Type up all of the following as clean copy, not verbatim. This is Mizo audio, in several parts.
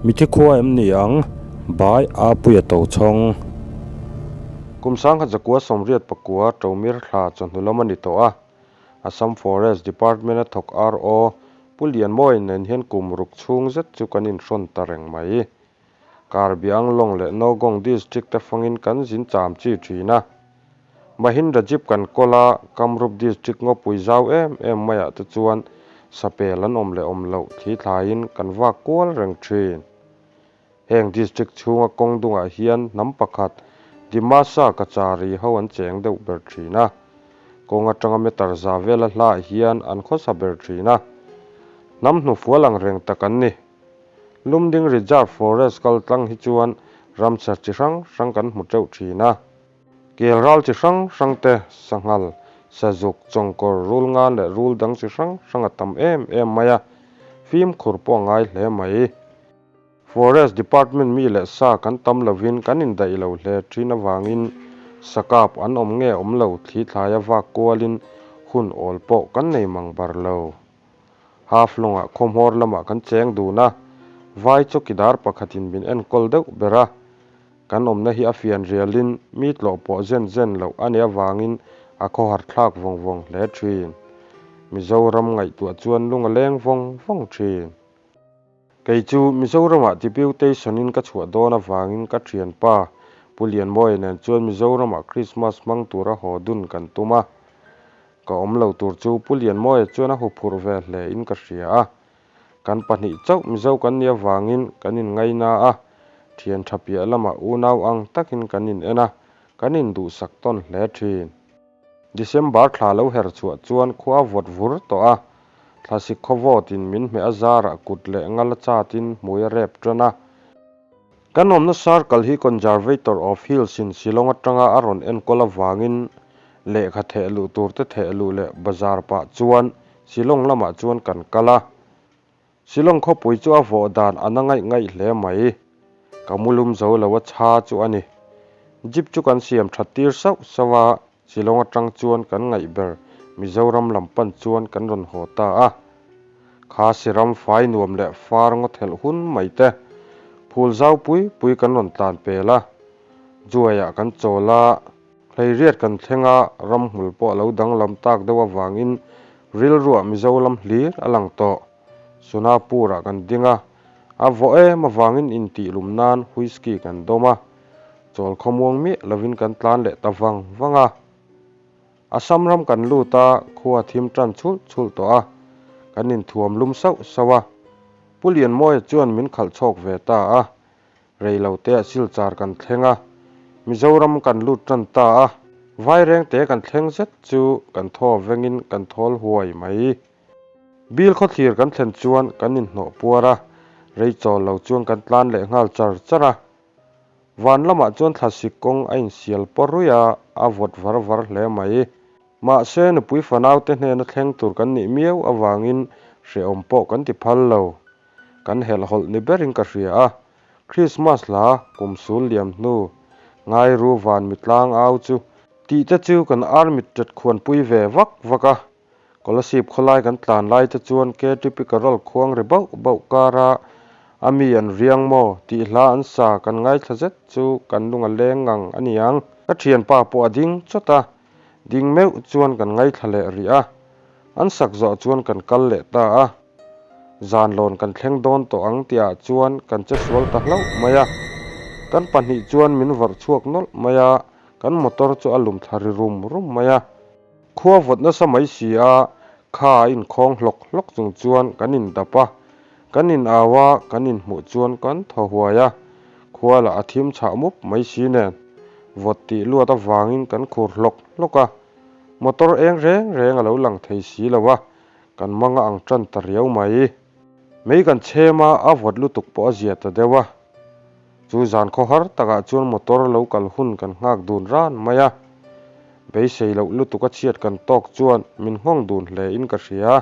Mithi khua em ni ang? By Apuia Tochhawng. Kum 1989 Ṭomir thla chawhnu lam a ni tawh a, Assam Forest Department-a thawk RO Pu Lianmawi nen hian kum ruk chhung zet chu kan inhrawn ta reng mai. Karbi Anglong leh Nowgong District te fangin kan zin cham chi thin a. Mahindra Jeep kan kawl a, Kamrup District ngawpui zau em em maiah te chuan sapel an awm leh awm loh thli thlaiin kan vak kual reng thin. Heng District chhunga kawng dungah hian hnam pakhat Dimasa Kachari ho an cheng deuh ber thin a. Kawng atanga meter za vela hlaah hian an khawsa ber thin a. Hnam hnufual ang reng tak an ni. Lumding Reserve Forest kal tlang hi chuan ramsa chi hrang hrang kan hmu teuh thin a. Kel ral chi hrang hrang te, sanghal, sazuk, chawngkawr, rul ngan leh rul dang chi hrang hrang a tam em em mai a, fimkhur pawh a ngai hle mai. Forest Department mi leh sa kan tam lovin kan indaih lo hle thin avangin sakap an awm nge awm lo thli thlaia vak kualin hun awl pawh kan nei mang bar lo. Half-lawngah khawhmawr lamah kan cheng dun a, vai chawkidar pakhatin min enkawl deuh ber a. Kan awmna hi a fian rialin mi tlawh pawh zen zen loh a nih avangin a khawhar thlak vawng vawng hle thin. Mizoram ngaihtuah chuan lung a leng vawng vawng thin. Kei chu Mizoramah Deputation-in ka chhuah dawn avangin ka thianpa Pu Lianmawia nen chuan Mizoramah Krismas hmang tura haw dun kan tum a. Ka awm lo tur chu Pu Lianmawia chuan a huphurh ve hle in ka hria a. Kan pahnih chauh Mizo kan nih avangin kan inngaina a, thian tha piah lamah unau ang takin kan in en a, kan induhsak tawn hle thin. December thla lo her chhuah chuan khua a vawt vur tawh a, thlasik khaw vawtin min hmeh a zarah kut leh ngal a chatin hmui a rep tan a. Kan awmna circle hi Conservator of Hills in Shillong atanga a rawn enkawl avangin lehkha theh luh tur te theh luh leh bazar pah chuan Shillong lamah chuan kan kal a. Shillong khawpui chu a vawh dan a na ngaih ngaih hle mai. Ka mu lum zo lo a chha chu a ni. Jeep chu kan siam that tir sauh sauh a, Shillong atang chuan kan ngaih ber Mizoram lam pan chuan kan rawn haw ta a. Kha siram fai nuam leh far ngaw thelh hun mai te, phul zau pui pui kan rawn tlan pel a. Juaiah kan chawl a. Hleiriat kan thleng a, ramhmul pawh a lo danglam tak deuh avangin rilruah Mizo lam hlir a lang tawh. Sonapur-ah kan ding a, a vawh em avangin intihlum nan whisky kan dawm a, chawl khawmuang miah lovin kan tlan leh ta vang vang a. Assam ram kan lut a, khua thim tan chhulh chhulh tawh a, kan inthuam lum sauh sauh a. Pu Lianmawia chuan min khalh chhawk ve ta a, Reiloteah Silchar kan thleng a, Mizoram kan lut tan ta a, Vairengte kan thleng zet chu kan thaw vengin kan thawl huai mai. Bil khawthlir kan thlen chuan kan inhnawh puar a, rei chawl lo chuan kan tlan leh nghal char char a. Van lamah chuan thlasik kawng a insial pawr ruih a, a vawt var var hle mai. Mahse, nupui fanaute hnena thleng tur kan nih miau avangin hrehawm pawh kan ti phal lo. Kan helhhawlh ni berin ka hria a, Krismas hla kum sul liam hnu Ngairu van mitlang au chu tih te chu kan army tet khuanpui ve vak vak a, Kolasib khawlai kan tlan lai te chuan KTP Carol khuang ri bauh bauh kara a mi an riang maw tih hla an sa kan ngaithla zet chu kan lung a leng ngang a niang. Ka thianpa pawh a ding chawt a, ding meuh chuan kan ngaithla leh rih a, an sak zawh chuan kan kal leh ta a. Zanlawn kan thleng dawn tawh ang tihah chuan kan che sual ta hlauh mai a, kan pahnih chuan min vawrh chhuak nawlh mai a, kan motor chu a lum thla ri rum rum mai a. Khua vawt nasa mai si a, kha a inkhawng hlawk hlawk chung chuan kan indap a, kan inau a, kan inhmuh chuan kan thaw huai a, khua lah a thim chhah mup mai si nen, vawt tih luat avangin kan khur hlawk hlawk a, motor eng reng reng a lo lang thei si lo a, Kan manga ang tan ta riau mai. Mei kan chhem a, a vawt lutuk pawh a zia ta deuh a. Chu zan khawhar takah chuan motor lo kal hun kan nghak dun ran mai a. Beisei loh lutuk a chhiat kan tawk chuan min nghawng dun hle in ka hria.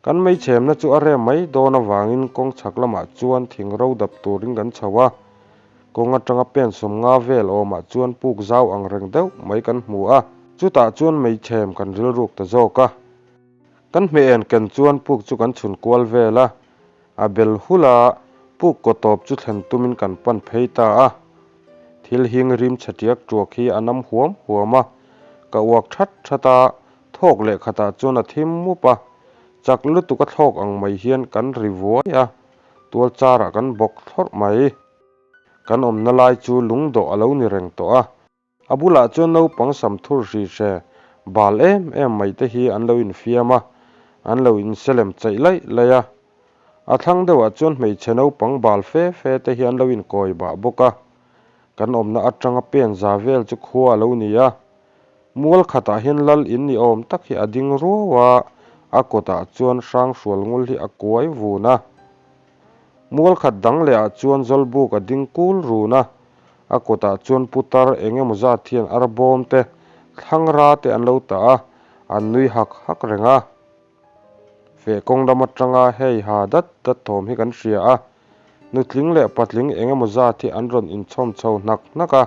Kan mei chhemna chu a rem mai dawn avangin kawng chhak lamah chuan thing ro dap turin kan chho a. Kawng atanga pen sawmnga vel awmah chuan puk zau ang reng deuh mai kan hmu a, chutah chuan meichhem kan rilruk ta zawk a. Kan hmeh en ken chuan puk chu kan chhun kual vel a, a bel hul a, Puk kaw tawp chu thlen tumin kan pan phei ta a. Thil hing rim chhe tiak tuak hi a nam huam huam a, ka uak that that a, thawk leh khatah chuan a thim mup a, chak lutuk a thlawk ang mai hian kan ri vuai a, tual charah kan bawk thlawrh mai. Kan awmna lai chu lungdawh a lo ni reng tawh a. A bulah chuan naupang sam thur hri hre bal em em mai te hi an lo infiam a, an lo inselem chaih laih laih a. A thlang deuhah chuan hmeichhe naupang bal fe fe te hi an lo inkawi bah bawk a. Kan awmna atanga pen za vel chu khua a lo ni a. Mual khatah hian lal in ni awm tak hi a ding ruau a, a kawtah chuan hrang hrual ngul hi a kuai vun a. Mual khat dang lehah chuan Zawlbuk a ding kul run a, a kawtah chuan putar eng emaw zat hian arbawm te, thlangra te an lo tah a, an nui hak hak reng a. Feh kawng lam atanga hei ha dat dat thawm hi kan hria a, nutling leh patling eng emaw zat hi an rawn inchhawm chho hnak hnak a,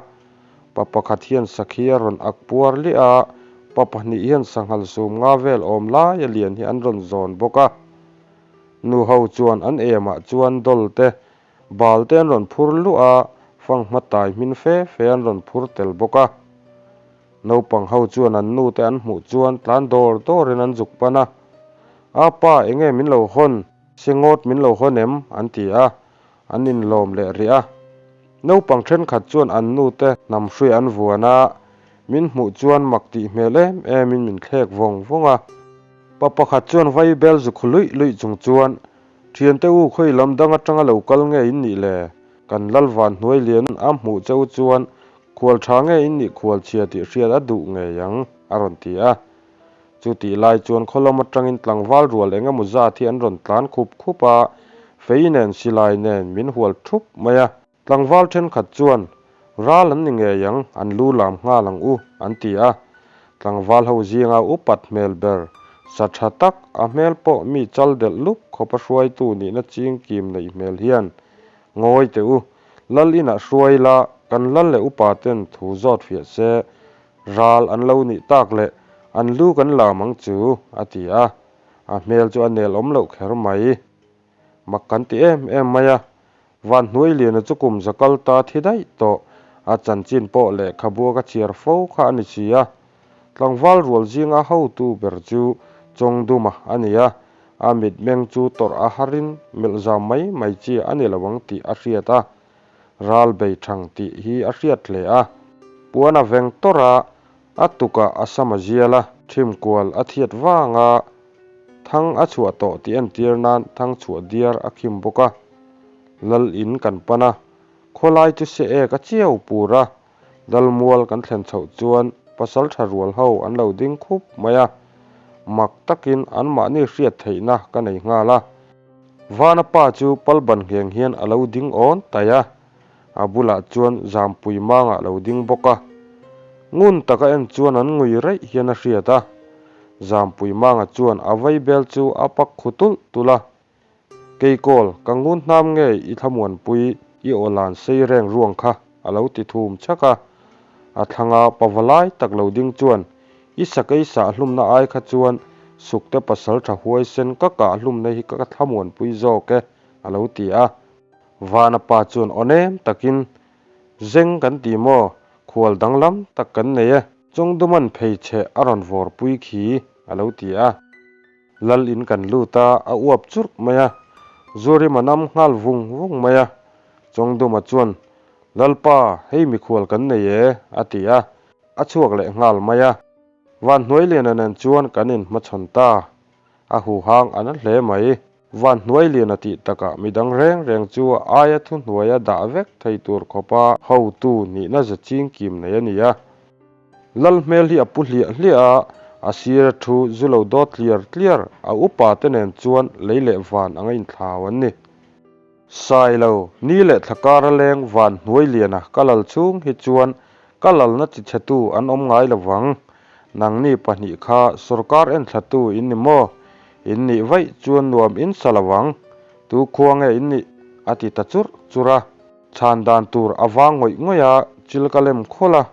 pa pakhat hian sakhi a rawn ak puar liah a, pa pahnih hian sanghal sum nga vel awm laia lian hi an rawn zawn bawk a. Nu ho chuan an emah chuan dawl te, bal te an rawn phur luh a, fanghma tai hmin fe fe an rawn phur tel bawk a. Naupang ho chuan an nu te an hmuh chuan tlan dawr dawrin an zuk pan a, A pa, enge min lo hawn? Sengawt min lo hawn em? an ti a, an inlawm leh rih a. Naupang thenkhat chuan an nu te hnam hrui an vuan a, min hmuh chuan mak tih hmel em emin min thlek vawng vawng a. Pa pakhat chuan vai bel zu khu luih luih chung chuan, Thiante u khawi lam dang atanga lo kal nge in nih le? Kan lal van hnuai lian a hmuh che u chuan khual tha nge in nih khual chhia tih hriat a duh ngei ang, a rawn ti a. Chu tih lai chuan khaw lam atangin tlangval rual eng emaw zat hi an rawn tlan khup khup a, fei nen silai nen min hual thup mai a. Tlangval thenkhat chuan, Ral an ni ngei ang, an lu lam nghal ang u, an ti a. Tlangval ho zinga upat hmel ber, sa tha tak, a hmel pawh mi chal delh lup khawpa hruaitu nihna ching kim neih hmel hian, Ngawi teh u, lal inah hruai la, kan lal leh upa ten thu zawt fiah se, ral an lo nih tak leh an lu kan lam ang chu, a ti a. A hmel chu a nel awm loh kher mai. Mak kan ti em em mai a, Van Hnuailiana chu kum za kal ta thi daih tawh, a chanchin pawh lehkhabu ka chhiar fo kha a ni si a. Tlangval rual zinga hotu ber chu Chawngduma a ni a, a mitmeng chu tawrh a harin melh zam mai mai chi a ni lo ang tih a hriat a, ral bei thang tih hi a hriat hle a. Puan a veng tawrh a, a tukah a sam a zial a, ṭhimkual a thiat vang a, Thang a chhuah tawh tih entir nan thang chhuah diar a khim bawk a. Lal in kan pan a, khawlai chu se ek a chiau pur a, Lal mual kan thlen chhoh chuan pasal tha rual ho an lo ding khup mai a, mak takin anmahni hriat theihna ka nei nghal a. Vana pa chu pal ban ngheng hian a lo ding awn taih a, a bulah chuan Zampui mangah lo ding bawk a. Ngun taka en chuan an ngui reih hian a hriat a. Zampui manga chuan a vaibel chu a pak khu tulh tulh a. Keikawl, ka ngun hnam nge i thlamuanpui i aw lan sei reng ruang kha a lo ti thum chhak a. A thlanga pava lai tak lo ding chuan i sakei sah hlumna ai kha chuan sukte pasal tha huaisen ka kah hlumna hi ka thlamuanpui zawk e a lo ti a. Vana pa chuan aw nem takin, Zeng kan ti maw? Khual danglam tak kan nei e. Chawngduman pheichhe a rawn vawrpui khi, a lo ti a. Lal in kan lut a, a uap churh mai a. Zuarim a nam nghal vung vung mai a. Chawngduma chuan, Lalpa, hei mikhual kan nei e, a ti a. A chhuak leh nghal mai a. Vanhnuailiana nen chuan kan inhmachhawn ta. A huhang a na hle mai. Van hnuai lian a tih takah midang reng reng chu a aia thuhnuaia dah vek thei tur khawpa hotu nihna za ching kim nei a ni a. Lal hmel hi a pu hliah hliah a, a sira thu zu lo dawt tliar tliar a upa te nen chuan lei leh van anga inthlau an ni. Sailo, ni leh thla kara leng van hnuai liana ka lal chhung hi chuan ka lalna chi chhetu an awm ngai lo vang. Nangni pahnih kha sorkar enthlatu in ni maw? In nih vaih chuan nuam in sa lo vang. Tu khua nge in nih? a ti ta churh churh a. Chhan dan tur a vang ngawih ngawih a, chil ka lem khawlh a.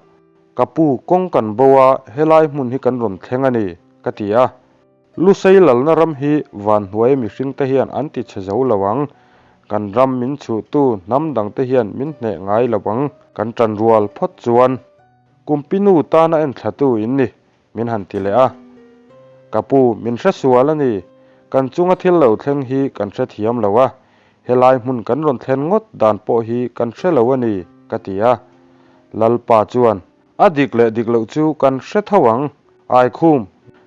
Ka pu, kawng kan bo a, helai hmun hi kan rawn thleng a ni, ka ti a. Lusei lalna ram hi vanhnuaia mihringte hian an ti chhe zo lo ang. Kan ram min chhuhtu hnam dangte hian min hneh ngai lo ang, kan ṭan rual phawt chuan. Kumpinu tana enthlatu in ni, min han ti leh a. Ka pu, min hre sual a ni, kan chunga thil lo thleng hi kan hre thiam lo a, helai hmun kan rawn thlen ngawt dan pawh hi kan hre lo a ni, ka ti a. Lalpa chuan, A dik leh dik loh chu kan hre tho ang. Aikhum,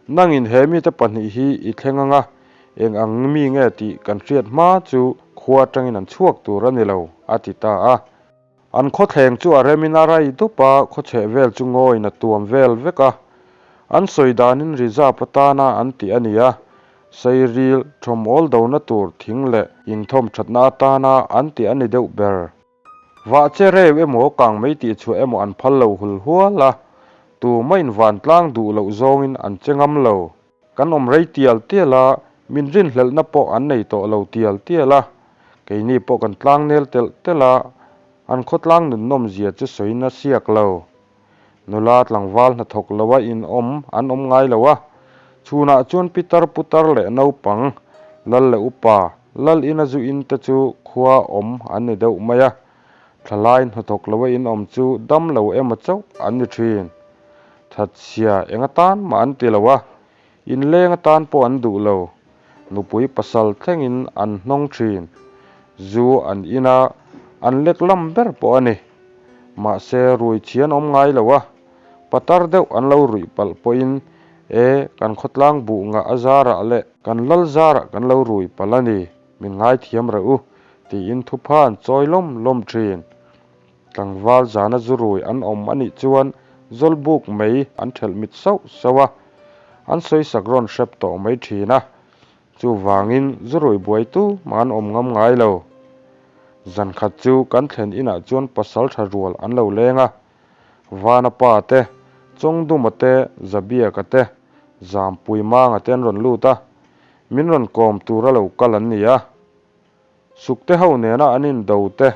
nangin he mite pahnih hi i thleng anga eng ang mi nge tih kan hriat hma chu khua atangin an chhuak tur a ni lo, a ti ta a. An khawthleng chu a remin a rai dup a, khawchheh vel chu ngawiin a tuam vel vek a. An sawi danin reserve atana an tih a ni a, Sairil thawmhawl dona tur thing leh inthawm thatna atana an tih a ni deuh ber. Vah che reu emaw kang mai tih chhuah emaw an phal lo hul hual a, tumah in vantlang duh loh zawngin an che ngam lo. Kan awm rei tial tial a, min rinhlelhna pawh an nei tawh lo tial tial a, keini pawh kan tlangnel telh telh a, an khawtlang nunnawm zia chu sawiin a siak lo. Nula tlangval hnathawk loa in awm an awm ngai lo a, chhunah chuan pitar putar leh naupang, lal leh upa, lal ina zu in te chu khua awm an ni deuh mai a, thlalai hnathawk loa in awm chu dam lo emaw chauh an ni thin. Thatchhia eng atan mah an ti lo a, inleng atan pawh an duh lo. Nupui pasal thlengin an hnawng thin. Zu an in a, an lek lam ber pawh a ni. Mahse rui chhi an awm ngai lo a, patar deuh an lo ruih palh pawhin e, kan khawtlang buh ngah a zarah leh kan lal zarah kan lo rui palh a ni, min ngaithiam reh u, tiin thupha an chawi lawm lawm thin. Tlangval zana zu rui an awm a nih chuan zawlbuk mai an thelh mit sauh sauh a, an sawisak rawn hrep tawh mai thin a, chuvangin zu rui buai tu mah an awm ngam ngai lo. Zan khat chu kan thlen inah chuan pasal tha rual an lo leng a, Vana pa te, Chawngduma te, Zabiaka te, Zampui Manga te an rawn lut a, min rawn kawm tura lo kal an ni a. Sukte ho nena an indo te,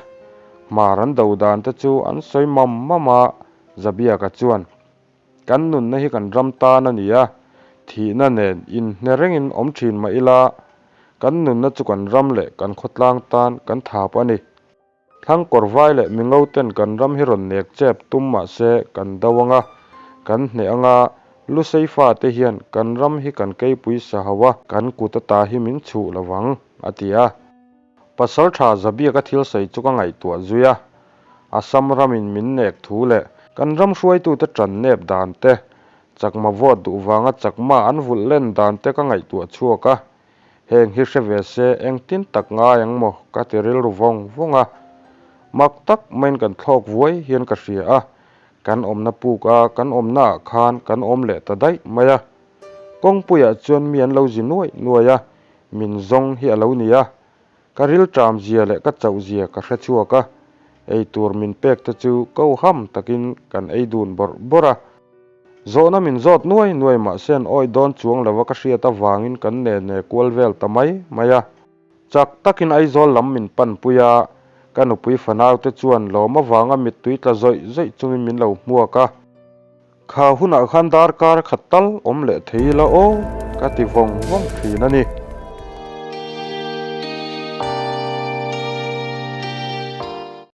hmar an do dan te chu an sawi mam mam a, Zabiaka chuan, Kan nunna hi kan ram tan a ni a, thihna nen inhne rengin awm thin mah ila, kan nunna chu kan ram leh kan khawtlang tan kan thap a ni. Thlangkawr vai leh mingo ten kan ram hi rawn nek chep tum mah se kan do anga, kan hneh anga, Lusei fate hian kan ram hi kan keipui sa ho a, kan kut ata hi min chhuh lo vang, a ti a. Pasal tha Zabiaka thil sawi chu ka ngaihtuah zui a, Assam ramin min nek thu leh kan ram hruaitute tan nep dan te, chakma vote duh vanga chakma an vulh len dan te ka ngaihtuah chhuak a, Heng hi hre ve se engtin tak ngai ang maw ka ti rilru vawng vawng a. Mak tak maiin kan thlawk vuai hian ka hria a, kan awmna puk a kan awmna ah khan kan awm leh ta daih mai a. Kawngpuiah chuan mi an lo zi nuaih nuaih a, min zawng hi a lo ni a. Ka rilṭam zia leh ka chauh zia ka hre chhuak a, ei tur min pek te chu ko ham takin kan ei dun bawrh bawrh a. Zawhna min zawt nuai nuai mahse an awih dawn chuang lova ka hriat avangin kan ne ne kual vel ta mai mai a. Chak takin Aizawl lam min panpui a, ka nupui fanaute chuan lawm avanga mittui tla zawih zawih chungin min lo hmuak a. Kha hunah khan darkar khat tal awm leh thei ila aw ka ti vawng vawng thin a ni.